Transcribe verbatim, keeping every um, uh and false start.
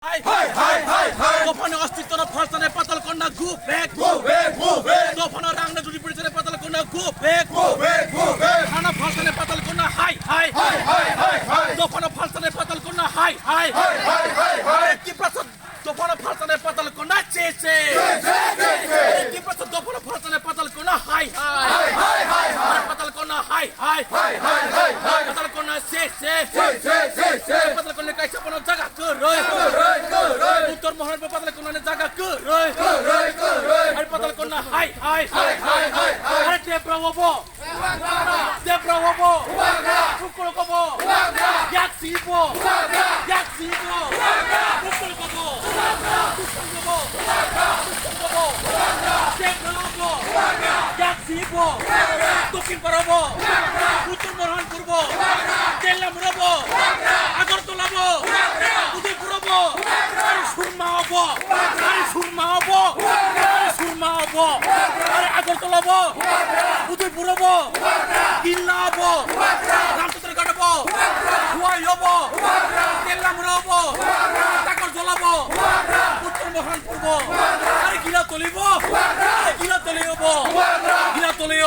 Hai, hai, hai, hai, hai. Dophano ostitwno phalsane Patal Konna go back. Go back, go back. Dophano rangno jodi porichane Patal Konna go back. Go back, go back. Hano phalsane Patal Konna hai, hai. Hai, hai, hai, hai. Dophano phalsane Patal Konna hai, hai. Hai, hai, hai, hai. Tiprasa dophano phalsane Patal Konna che, che. Che, che, che, che. Tiprasa dophano phalsane Patal Konna hai, hai. Hai, hai, hai, hai. Patal Konna hai, hai. Hai, hai, hai, hai. Patal Konna se, se. Se, se, se, se. Patal Konna kaisa bono jaga kwrwi. Kwrwi, kwrwi. Uttor Mohonpur Patal Konna ni jaga kwrwi. Kwrwi, kwrwi. Ari Patal Konna hai, hai. Hai, hai, hai, hai. Ari Debra obo. Debra obo. Bukrok obo. Yaksi bo. Yaksi bo. Bukrok obo. Bukrok obo. Bukrok obo. Debra obo. Yaksi bo. Dokhin Para bo. Uttor Mohonpur bo. Tellamura bo. Agartala bo. Udaipur bo. Ari Surma bo. Ari Surma bo. Ari Surma bo. Ari Agartala bo. Udaipur bo. Dilla bo. Ramchandra Ghat bo. Huayo bo. Tellamura bo. Takarjala bo. Uttor Mohonpur bo. Ari Gilatoli bo. Ari Gilatoli bo. Gilatoli